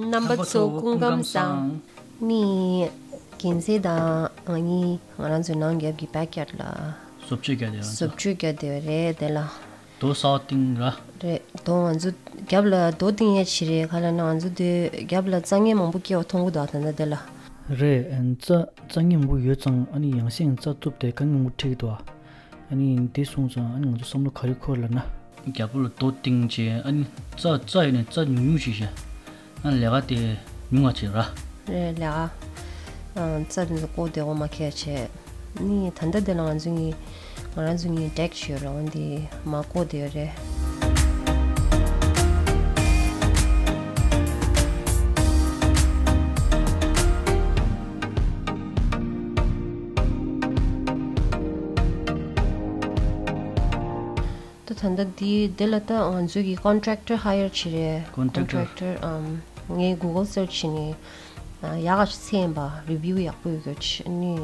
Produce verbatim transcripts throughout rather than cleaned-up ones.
རྣམ་པ་ཚོ་སྐུ་ཁམས་བཟང་། ནི་རྒན་ཚེ་དང་ང་གཉིས་ང་རང་ཚོའི་ནང་རྒྱབ་ཀྱི་བེག་ཡར་ལ་བཟོ་བཅོས་རྒྱག་དེ་རང་ཚོ་བཟོ་བཅོས་རྒྱག་དེ་རེད། དེ་ལ་རྡོ་གསར་བཏིང་ར། རེད། རྡོ་ང་ཚོ་རྒྱབ་ལ་རྡོ་བཏིང་ཡས་ཆི་རེད། ག་ལ་ན་ང་ཚོ་དེ་རྒྱབ་ལ་རྩྭ་ངན་མང་པོ་སྐྱེ་བ་མཐོང་གི་འདུག་ད་ལྟ་དེ་ལ། རེད། ཨན་རྩྭ་རྩྭ་ངན་མང་པོ་ཡོད་ཙང་ཨ་ནི་ཡང་སེ་ཡང་རྩྭ་གཏུབ་དེ་དཀའ་ངལ་མང་པོ་འཕྲད་ཀྱི་འདུག་ཨ། ཨ་ནི་དེ་སོང་ཙང་ཨ་ནི་ང་ཚོ་བསམ་བློ་ག་རེ་འཁོར་ལབ་ན། རྒྱབ་ལ་རྡོ་བཏིང་བྱས་ཨ་ནི་རྩྭ་རྩྭ་ཡོད་ནས་རྩྭ་ཉུང་ཉུང་ཞིག་བཞག་ཨ་ནི་ལས་ཀ་དེ་ཉུང་བ་བྱེད་ར། རེད་ལས་ཀ་ཨ་རྩྭ་དེ་ཚོ་བཀོག་བསྡད་དགོས་མ་ཁེལ་བྱས། ནི་ད་ལྟ་དེ་ལ་ང་ཚོ་གཉིས་ང་རང་ཚོ་གཉིས་ཌེག་ཅིག་ཡོད་ར། འོན་ཏེ་མ་བཀོག་བསྡད་ཡོད་རེད། ད་ད་ལྟ་འདི་འདི་ལ་ད་ང་ཚོས་ཀྱི་ཀོན་ཊེག་ཊར་ཧ་ཡར་བྱེད་རེད། ཀོན་ཊེག་ཊར། ཀོན་ཊེག་ཊར་ཨམ་ངས་གུ་གལ་སར་ཆི་བྱས་ནས་ཨ་ཡག་ག་ཅིག་འཚོལ་ཡིན་པ། རི་བིའུ་ཡག་པོ་ཡོད་རྒྱུ་ཅིག་ནི་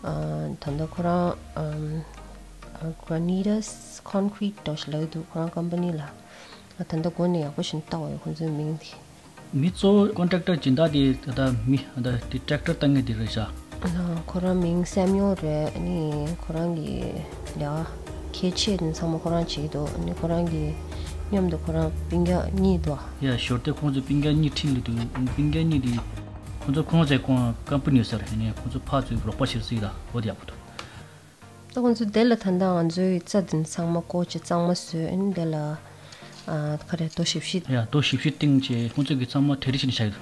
ཨ་ད་ལྟ་ཁོ་རང་ཨམ་Granitas Concrete འདྲ་ཞིག་ལབ་ཀྱི་འདུག་ཁོ་རང་ཀམ་པ་ནི་ལ། ཨ་ད་ལྟ་སྒོ་ནས་ཡག་པོ་ཞིག་བལྟ་དགོས་ཡོད་ཁོང་ཚོའི་མིང་དེ། མི་གཙོ་བོ་ཀོན་ཊེག་ཊར་སྦྱིན་བདག་དེ་ད་ལྟ་མི་ད་དེ་ཊེག་ཊར་བཏང་མཁན་དེ་རེད་ཤག་ཨ་ཁོ་རང་མིང་སེམ་ཡོལ་རེད། ཨ་ནི་ཁོ་རང་གི་ལས་ཀ་གལ་ཆེ་དེ་ཚང་མ་ཁོ་རང་བྱེད་ཀྱི་འདུག་ཨ་ནི་ཁོ་རང་གི་མཉམ་དུ་ཁོ་རང་སྤུན་ཀྱག་གཉིས་འདུག་ཡ་ཞོར་དེ་ཁོང་ཚོའི་སྤུན་ཀྱག་གཉིས་ཁྲིད་ལ་འདུག་སྤུན་ཀྱག་གཉིས་དེ་ཁོང་ཚོ་ཁོང་ཚོའི་ཁོང་ཀམ་པ་ནི་ཡོད་ས་རེད། ཨ་ནི་ཁོང་ཚོ་ཕར་ཚུར་རོགས་པ་བྱེད་སྲིད་ད་འོ་དེ་ཡག་པོ་འདུག་ད་ཁོང་ཚོ་དེ་ལ་ད་ལྟ་ང་ཚོའི་རྩྭ་དེ་ཚང་མ་བཀོག་བྱས་གཙང་མ་བཟོས། ཨ་ནི་དེ་ལ་ཨ་ག་རེ་རྡོ་ཞིབ་བཤེར། ཡ་རྡོ་ཞིབ་བཤེར་བཏང་བྱས་ཁོང་ཚོ་གི་ཚང་མ་གྲ་སྒྲིག་བྱས་ནས་བཞག་ཡོད།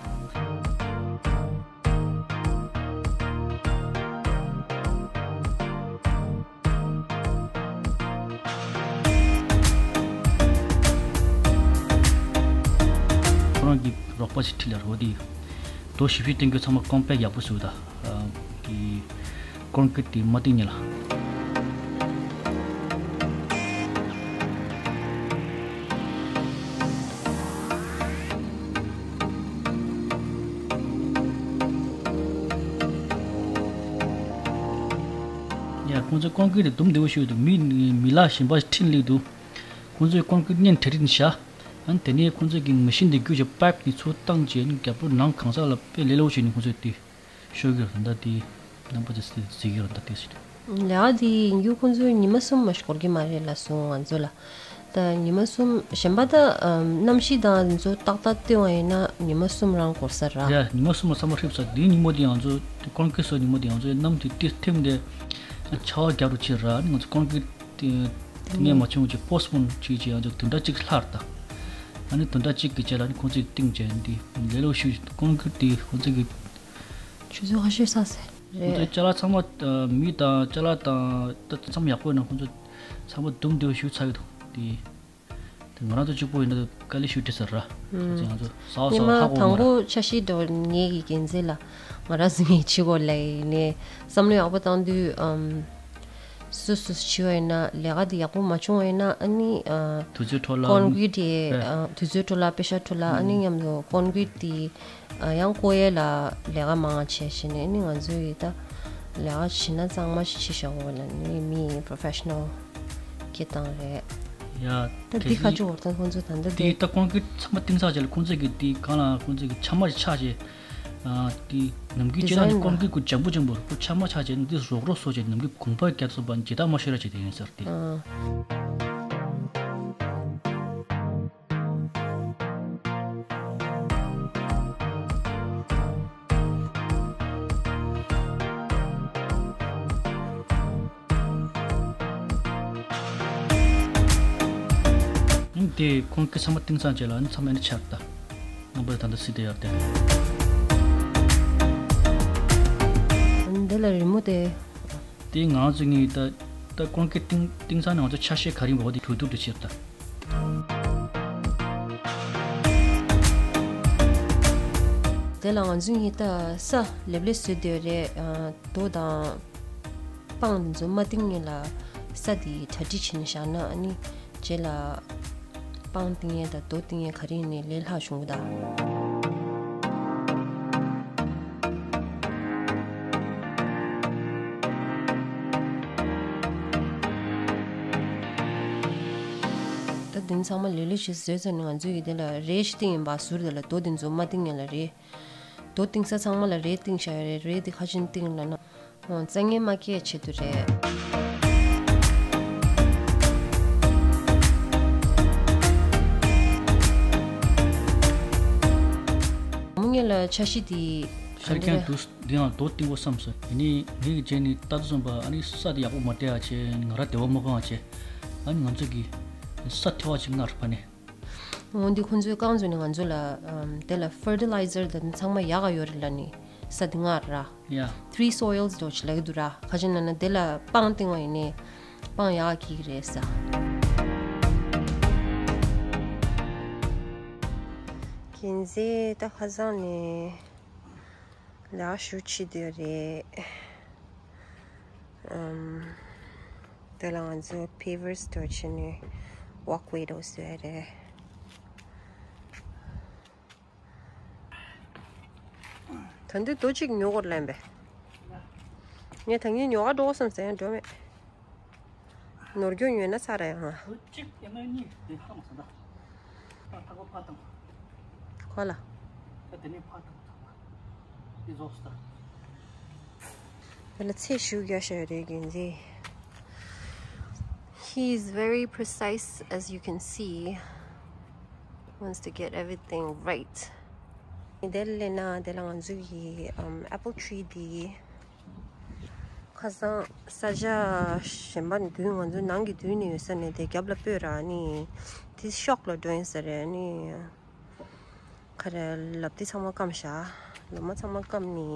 ཁོ་རང་གི་རོགས་པ་ཞིག་ཁྲིད་ལ་རོགས་དེ། རྡོ་ཞིབ་བཤེར་བཏང་རྒྱུ་ཚང་མ་ཀོམ་པེག་ཡག་པོ་བཟོས་ད། ཨ་གི་ཀོན་ཀི་རིཊ་དེ་མ་བཏིང་ཉེ་ལ། ཡ་ཁོང་ཚོ་ཀོན་ཀི་རིཊ་དེ་དུམ་བདེ་བོ་ཞིག་འདུག་མི་མི་ལག་གཞན་པ་ཁྲིད་ལེགས་འདུག་ཁོང་ཚོས་ཀོན་ཀི་རིཊ་བརྙན་གྲ་སྒྲིག་བྱས། ཨ་ནི་དེ་ནས་ཁོང་ཚོས་ཀྱི་མེ་ཤིན་དེ་བརྒྱུད་བྱས་པའིབ་དེ་ཚུར་བཏང་བྱས་ནས་རྒྱབ་ལོགས་ནང་གང་ས་ལ་དཔེ་ལས་སླ་པོ་བྱས་ནས་ཁོང་ཚོས་དེ་ཤོད་ཀྱི་རེད། ད་དེ་རྣམ་པ་ཚོས་གཟིགས་ཀྱི་རེད། ད་དེ་ཞིག་ལས་ཀ་དེ་ཡིན་རྒྱུ་ཁོང་ཚོས་ཉི་མ་གསུམ་མ་ཞིག་འགོར་གྱི་མ་རེད་ལབ་སོང་ང་ཚོ་ལ། ད་ཉི་མ་གསུམ་གཞན་པ་ད་ཨམ་གནམ་གཤིས་དང་འདི་ཚོ་ཏག་ཏག་བསྟུན་པ་ཡིན་ན་ཉི་མ་གསུམ་རང་འགོར་ས་རེད། ཡ་ཉི་མ་གསུམ་ལ་ཚང་མ་ཧྲིལ་ས། དེའི་ཉིན་མོ་དེ་ང་ཚོ་ཀོན་ཀི་རིཊ་བཟོ་ཉིན་མོ་དེ་ང་ཚོའི་གནམ་དེ་ཏི་ཐིམ་དེ་ཆར་པ་རྒྱག་རུ་ཕྱིན་ར། ཨ་ནི་ང་ཚོ་ཀོན་ཀི་རིཊ་དེ་ངས་མ་བྱུང་བྱས་པོསཊ་པོན་བྱས་བྱས་ང་ཚོ་བདུན་ཕྲག་གཅིག་ལྷག་རེད་ད། ཨ་ནི་བདུན་ཕྲག་གཅིག་གི་རྗེས་ལ་ཨ་ནི་ཁོང་ཚོས་བཏིང་བྱས་འདི་ལས་སླ་པོ་ཞིག་ཀོན་ཀི་རིཊ་དེ་ཁོང་ཚོ་གི་ཆུ་ཚོད་ཁ་ཤས་ས་ཟེར་ཁོང་ཚོའི་རེད། ཅ་ལག་ཚང་མ་ཨ་མི་དང་ཅ་ལག་དང་ད་ཚང་མ་ཡག་པོ་ཡིན་ན་ཁོང་ཚོ་ཚང་མ་དུམ་བདེ་བོ་ཞིག་ཚར་གི་འདུག་དེ་དེ་ང་རང་ཚོ་གཅིག་པོ་ཡིན་ན་དཀའ་ལས་ཤུགས་འཕྲད་ས་རེད། ཨུམ། ཁོང་ཚོ་ཡང་ཚོ་ཟ་བ་ཉི་ཟ་བ་མ་ཧ་གོ་དང་མ་པོ་རེད། འཆར་གཞི་འདྲ་བོ་ངེད་ཀྱི་འགན་འཛིན་ལ་ང་རང་ཚོ་ངས་བྱེད་དགོས་ལབ་ཡིན་ནའི་བསམ་བློ་ཡག་པོ་བཏང་དུས་ཨམ། སོ་སོ་བྱས་པ་ཡིན་ན་ལས་ཀ་དེ་ཡག་པོ་མ་བྱུང་བ་ཡིན་ན་ཨ་ནི་ཨ་དུས་ཚོད་འཕྲོ་བརླག་ཀོན་ཀི་རིཊ་དེ་ཨ་དུས་ཚོད་འཕྲོ་བརླག་པེ་ཤ་འཕྲོ་བརླག་ཨ་ནི་མཉམ་དུ་ཀོན་ཀི་རིཊ་དེ་ཨ་ཡང་བཀོག་ཡས་ལ་ལས་ཀ་མང་བ་བྱས་བྱས་ནས་ཨ་ནི་ང་ཚོས་ད་ལས་ཀ་བྱེད་ན་གཙང་མ་ཞིག་བྱེད་བཞག་དགོས་ལ་ནི་མི་པོ་རོ་ཕེ་ཤ་ནལ་སྐད་བཏང་རེད། ཡ་ད་འདི་ཁ་ཕྱོགས་འོར་ཐང་ཁོང་ཚོ་ད་ལྟ་དེ་འདི་ད་ཀོན་ཀི་རིཊ་ཚང་མ་བཏིང་ཚར་རྗེས་ལ་ཁོང་ཚོས་ཀྱི་དེ་གང་ལ་ཁོང་ཚོས་ཀྱི་ཆ་མ་ཆག་རྗེས། ཨ་དེ་ནམ་རྒྱུན་ཌི་ཛའིན་ཅེ་ན་ནི་ལ་ཀོན་ཀི་རིཊ་ཁོ་འཇམ་པོ་འཇམ་པོ་རེད། ཁོ་ཆ་མ་ཆག་བྱས་ནས་འདི་རོག་རོག་སོ་བྱས་ནམ་རྒྱུན་གོང་འཕར་རྒྱག་སོང་བ་ཇི་ལྟར་མ་ཤོར་ར་བྱས་དེ་ཡིན་ཟེར་ཏེ། ཨ། ཨ་ནི་དེ་ཀོན་ཀི་རིཊ་ཚང་མ་བཏིང་ཚར་རྗེས་ལ་ཨ་ནི་ཚང་མ་ཨ་ནི་ཆག་ད། རྣམ་པ་ད་ལྟ་སྲིད་དེ་ཡར་བལྟས། འདི་ལ་རི་མོ་དེ། དེ་ང་ཚོ་ངའི་ད་ད་ཀོན་ཀི་རིཊ་བཏིང་བཏིང་ཚར་ནས་ང་ཚོ་ཆ་ཤས་ག་རེ་ཡིན་པ་འོ་དེ་གྲོས་བསྡུར་དུ་བྱེད་ད། དེ་ལ་ང་ཚོ་ངའི་ད་ས་ལེབ་ལེབ་བཟོས་བསྡད་རེད། རྡོ་དང་སྤང་དེ་ཚོ་མ་བཏིང་ངེས་ལ་ས་དེ་གྲ་སྒྲིག་བྱས་ནས་བཞག་ན་ཨ་ནི། རྗེས་ལ་སྤང་བཏིང་ཡས་དང་རྡོ་བཏིང་ཡས་ག་རེ་ཡིན་ནའི་ལས་སླ་བྱུང་གི་ད། ད་ དེ་ཚང་མ་ལེ་ལེ་ཞིག་བཟོས་ཚར་ནས་ང་ཚོས་ཀྱི་དེ་ལ་རས་ཤིག་བཏིང་ཡིན་པ། ཟུར་དེ་ལ་རྡོ་དེ་ཚོ་མ་བཏིང་ཡ་ལ་རས། རྡོ་བཏིང་ས་ཚང་མ་ལ་རས་བཏིང་བཞག་ཡོད་རེད། རས་དེ་ཁ་ཆེམས་བཏིང་ལབ་ན། འོ། རྩ་ངན་མ་སྐྱེས་ཆེད་དུ་རེད། མོ་ངེད་ལ་འཆར་གཞི་དེ་ཤར་ཀྱང་འདུག་འདི་ཡང་རྡོ་བཏིང་དགོས་བསམ་སོང་། ཡིན་ནའི་ངེད་ཀྱི་རྗེས་ནས་ལྟ་དུས་ཙམ་པ། ཨ་ནི་ས་དེ་ཡག་པོ་མ་སྤྲད་ཡ་བྱས། ང་རང་བདེ་བ་མ་ཁོག་ཡ་བྱས། ཨ་ནི་ང་ཚོ་གི་ས་ཐེ་བ་ཅིག་མངགས་རེད་པ་ནས། འོ། འདི་ཁོང་ཚོའི་རྐང་བཙུགས་ནས་ང་ཚོ་ལ། ཨམ། དེ་ལ་ཕར་ཊི་ལའི་ཛར་དང་ཚང་མ་ཡག་ག་ཡོད་རེད་ལབ་ནས་ས་དེ་མངགས་ར། ཡ། ཐི་རི་སོའིལ་ཟེར་བ་ཅིག་ལབ་ཀྱི་འདུག་ར། ཁ་ཆེམས་ལབ་ན་དེ་ལ་སྤང་བཏིང་བ་ཡིན་ནའི་སྤང་ཡག་ག་སྐྱེ་གི་རེད་ས། གན་རྩི་ད་ཁ་སང་ནས་ལས་ཞུ་བྱེད་དུས་རེད། ཨམ། དེ་ལ་ང་ཚོ་པེ་ཝར་སི་དང་བྱས་ནས་ཝོག་ཝེ་དེ་བཟོས་རེད། ད་འདི་རྡོ་གཅིག་ཉོ་དགོས་ལབ་པས། ངས་ད་ངས་ཉོ་ག་འགྲོ་བསམ་ཟེར་ཡང་འགྲོ་མེད། ནོར་སྐྱོན་ཡོད་ན་ཚར་ཡང་། རྡོ་གཅིག་ཡང་ན་གཉིས་དེ་ཧ་མ་སོང་ད། ད་ཐག་པ་ཕར་བཏང་། ཁོ་ལ། ད་དེ་ནས་ཕར་བཏང་། འདི་རྫོགས་སོང་ད། དེ་ལ་ཚད་ཞུ་རྒྱག་བཞག་རེད་གན་རྩི། He is very precise, as you can see. Wants to get everything right. དེ་ལས་ན་དེ་ལ་ང་ཚོ་གི་ཨམ། ཨེ་པལ་ཊི་རི་འདི་ཁ་སང་ས་ཆ་གཞན་པ་ནས་མདུན། ང་ཚོ་ནང་གི་མདུན་ནས་ཡོད་ས་ནས་དེ་རྒྱབ་ལ་སྤོས་ར། ཨ་ནི་དེ་ཤོག་ལ་འགྲོ་ཡིན་ས་རེད། ཨ་ནི། ག་རེ་ལབ། དེ་ཚང་མ་སྐམ་བཞག་ལོ་མ་ཚང་མ་སྐམ་ནི།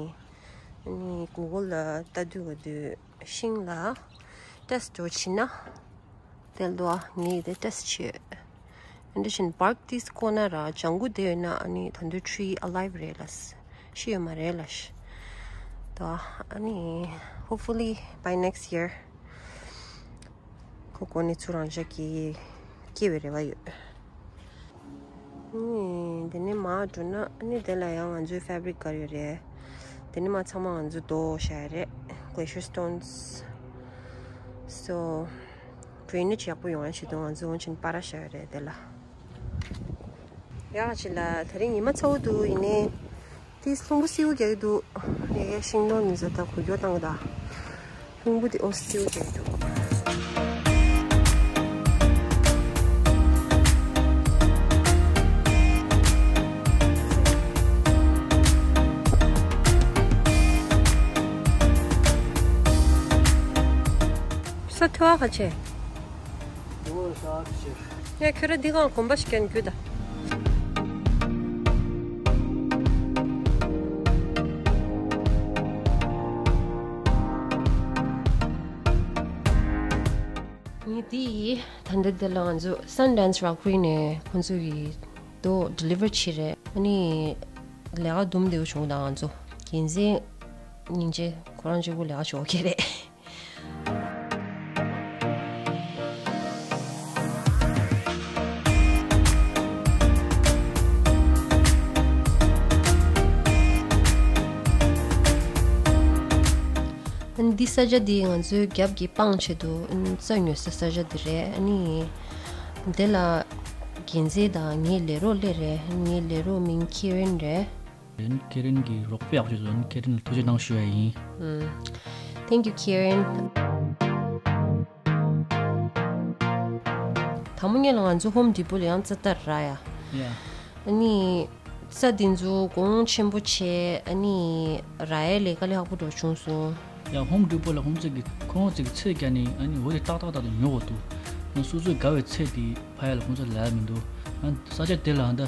ཨ་ནི་གུ་གལ་ལ་ལྟ་དུས་ག་དུས་ཤིང་ལ་ཊེ་སི་ཊི་འགྲོ་བྱེད་ན། དེ་ལྟ་བུ་ངས་དེ་ཊེ་སི་ཊི་བྱས། ཨ་འདི་བཞིན་བར་ཀི་དེ་བརྐོ་ན་ར་ལྗང་གུ་དེ་ཡོད་ན། ཨ་ནི་ད་དུང་ཊི་རི་ཨ་ལའིབ་རེད་ལ། ཤི་ཡོད་མ་རེད་ལ། ད་ཨ་ནི་hopefully by next year ཁོ་གོ་ནས་ཚུར་རང་འཇགས་ཀྱིས་སྐྱེ་བའི་རེ་བ་ཡོད། ཨ་ནི་དེ་ནས་མར་འགྲོ་ན། ཨ་ནི་དེ་ལ་ཡང་ང་ཚོའི་ཕེབ་རིག་ག་རེ་ཡོད་རེད། དེ་ནས་མར་ཚང་མ་ང་ཚོ་རྡོ་བཞག་ཡ་རེད། Glacier stones. So drainage ཡག་པོ་ཡོང་ཡ་ཆེད་དུ་ང་ཚོ་འོང་ཆེན་པ་ར་བཞག་ཡ་རེད་དེ་ལ། ཡག་ཆེ་ལ། དེ་རིང་ཉི་མ་ཚ་བོ་འདུག་ཡིན་ནའི་དེས་ལྷུང་པོ་སེའུ་རྒྱག་གི་འདུག་ཡ་ཡ་ཤིང་སྡོང་ནི་ཟ་ད་གོ་རྒྱོ་བཏང་གི་ད། ལྷུང་པོ་དེ་ཨོ་སེའུ་རྒྱག་གི་འདུག་ས་ཐོ་བ་ག་ཆེ། ཡ་ཁྱོད་ར་འདི་གང་གོམ་པ་ཞིག་ཀྱང་རྒྱུ་ད། ངས་དེ་ཡིས་ད་ལྟ་འདི་ལ་ང་ཚོ་Sundance Rockery ནས་ཁོང་ཚོ་གི་རྡོ་ཌི་ལི་ཝར་བྱས་རེད། ཨ་ནི་ལས་ཀ་འདུམ་བདེ་བོ་བྱུང་དང་། ང་ཚོ་གན་རྩི་སྙིང་རྗེ། ཁོ་རང་གཅིག་པུ་ལས་ཀ་ཞོག་གི་རེད། ཨ་ནི་འདི་ས་ཆ་འདི་ང་ཚོའི་རྒྱབ་ཀྱི་སྤང་ཆེད་དུ་རྩྭ་ཉོ་ས་ས་ཆ་འདི་རེད། ཨ་ནི་འདི་ལ་རྒན་རྩེ་དང་ངའི་ལས་རོགས་སླེབས་རེད། ངའི་ལས་རོགས་མིང་ཁི་རན་རེད། ཨ་ནི་ཁི་རན་གྱིས་རོགས་པ་ཡག་པོ་བྱས་སོང་། ཨ་ནི་ཁི་རན་ལ་ཐུགས་རྗེ་གནང་ཞུ་ཡ་ཡིན། ཨུམ། Thank you, Karen. དང་པོ་ཉིད་ལ་ང་ཚོ་Home Depot ལ་ཡང་རྩྭ་ལྟ་ར་ཡ། ཡ། ཨ་ནི་རྩྭ་འདི་ཚོ་གོང་ཆེན་པོ་བྱས། ཨ་ནི་རག་ཡ་ལས་ཀ་ལས་ཁག་པོ་འགྲོ་བྱུང་སོང་། ཡ། Home Depot ལ་ཁོང་ཚོ་གི་ཁོང་ཚོ་གི་ཚད་བརྒྱབ་ནས། ཨ་ནི་འོ་དེ་ཏག་ཏག་ཏག་ཏག་ཉོ་དགོས་འདུག་ཨ་ནི་སོ་སོའི་དགའ་བའི་ཚད་དེ་ཕ་ཡ་ལ་ཁོང་ཚོ་ལབ་ཡ་མི་འདུག་ཨ་ནི་ས་ཆ་དེ་ལ་ཨ་ད་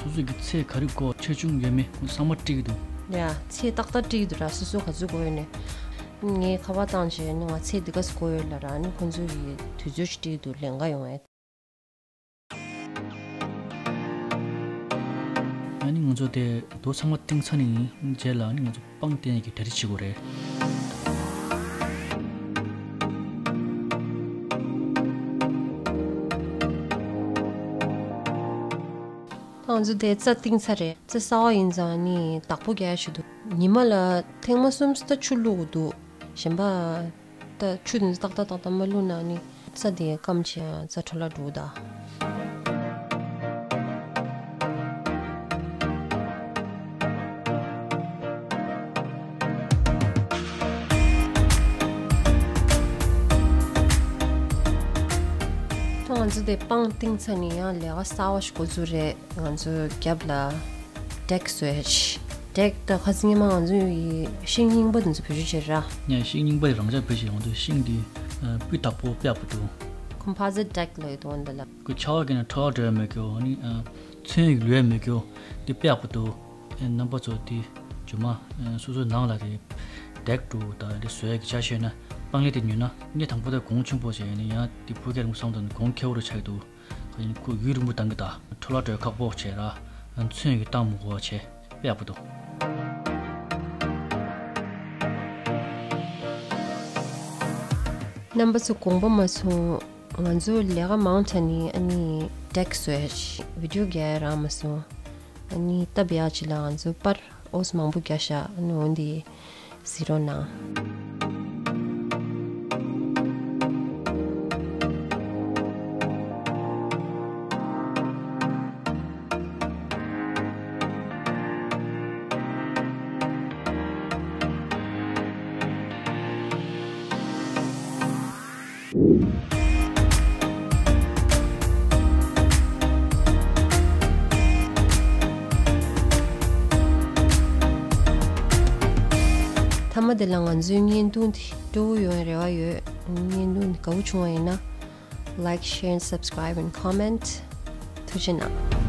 སོ་སོ་གི་ཚད་ག་རེ་དགོས། ཆེ་ཆུང་ཡོད་མེད་ཁོང་ཚོ་ཚང་མ་དཀྲིས་ཀྱི་འདུག་ཡ། ཚད་ཏག་ཏག་དཀྲིས་ཀྱི་འདུག་ར། སོ་སོ་ག་ཚོད་དགོས་ཡོད་ནས། ངས་ཁ་པར་བཏང་བྱས་ནི་ང་ཚད་འདི་ག་ཚོད་དགོས་ཡོད་ལབ་ར། ཨ་ནི་ཁོང་ཚོ་གིས་དུས་ཚོད་ཅིག་དཀྲིས་ཀྱི་འདུག་ལེན་ག་ཡོང་ཡ། ཨ་ནི་ང་ཚོ་དེ་རྡོ་ཚང་མ་བཏིང་ཚར་ནས་ཡིན། རྗེས་ལ་ཨ་ནི་ང་ཚོ་སྤང་བཏིང་ཡས་ཀྱི་གྲ་སྒྲིག་བྱེད་དགོས་རེད། ད་ང་ཚོ་དེ་རྩྭ་བཏིང་ཚར་རེད། རྩྭ་གསར་པ་ཡིན་ཙང་ནི་བདག་པོ་རྒྱག་ཡ་ཞིག་འདུག་ཉི་མ་ལ་ཐེངས་མ་གསུམ་ཙམ་ད་ཆུ་བླུག་དགོས་འདུག་གཞན་པ་ད་ཆུ་དེ་ཚོ་ཏག་ཏག་ཏག་ཏག་མ་བླུགས་ན་ནི་རྩྭ་དེ་སྐམ་བྱས་ཡང་རྩྭ་འཕྲོ་བརླག་འགྲོ་གི་ད། ང་ཚོ་དེ་པང་བཏིང་ཚར་ནས་ཡང་ལས་ཀ་གསར་པ་ཞིག་འགོ་བཙུགས་རེད། ང་ཚོ་རྒྱབ་ལ་ཌེག་བཟོས་ཤག་ཌེག་ད་ཁ་སང་ཉི་མ་ང་ཚོ་ཡི་ཤིང་རྙིང་པ་དེ་ཚོ་བེད་སྤྱོད་བྱས་ར། ཡང་ཤིང་རྙིང་པ་ཡི་རང་འཇགས་བེད་སྤྱོད་ཡོང་དུས་ཤིང་འདི་ཨ་སྤུས་དག་པོ་དཔེ་ཡག་པོ་འདུག་ཀོམ་པོ་ཟིཊ་ཌེག་ལབ་ཡོད་དོ་འདི་ལ། ཁོ་ཆར་པ་བརྒྱབ་ན་འཕྲོ་བརླག་འགྲོ་ཡ་མེད་གི། ཨ་ནི་ཨ་ཚོན་ཡི་ལུད་ཡ་མེད་གི། འདི་དཔེ་ཡག་པོ་འདུག་ཨེ་རྣམ་པ་ཚོ་དེ་རྗེས་མ་ཨེ་སོ་སོའི་ནང་ལ་དེ་ཌེག་འདྲ་དང་དེ་བཟོ་ཡ་གི་ཆ་བཞག་ན་པང་ལེབ་དེ་ཉོས་ན་གནས་དང་པོ་དེ་གོང་ཆེན་པོ་བྱས་ནས་ཡང་དེ་ཕུགས་ཀྱི་རིང་བསམ་དང་གོང་ཁེ་པོ་རུ་ཆགས་ཀྱི་འདུག་ཁོ་ཡུན་རིང་པོ་གཏང་གི། ད་འཕྲོ་བརླག་འགྲོ་ཡ་ཁག་པོ་བྱས་ར། ཚོན་གྱི་བཏང་མི་དགོས་པ་བྱས་དཔེ་ཡག་པོ་འདུག་རྣམ་པ་ཚོ་དགོངས་པ་མ་ཚོམ། ང་ཚོ་ལས་ཀ་མང་དྲགས་ནས་ཨ་ནི་ཌེག་བཟོས་ཤག་ཝི་ཌི་ཡོ་རྒྱག་ཡ་རག་མ་སོང་། ཨ་ནི་སྟབས་ཡག་ཅིག་ལ་ང་ཚོ་པར་ཨོ་ཙམ་མང་པོ་བརྒྱབ་ཤག་ཨ་ནི་འོ་འདི་གཟིགས་རོགས་གནང་། མཐའ་མ་དེ་ལ་ང་ཚོའི་བརྙན་ཐུང་དེ་སྤྲོ་བོ་ཡོང་བའི་རེ་བ་ཡོད། བརྙན་ཐུང་དེ་དགའ་བོ་བྱུང་བ་ཡིན་ན། Like, share and subscribe and comment. ཐུགས་རྗེ་གནང་།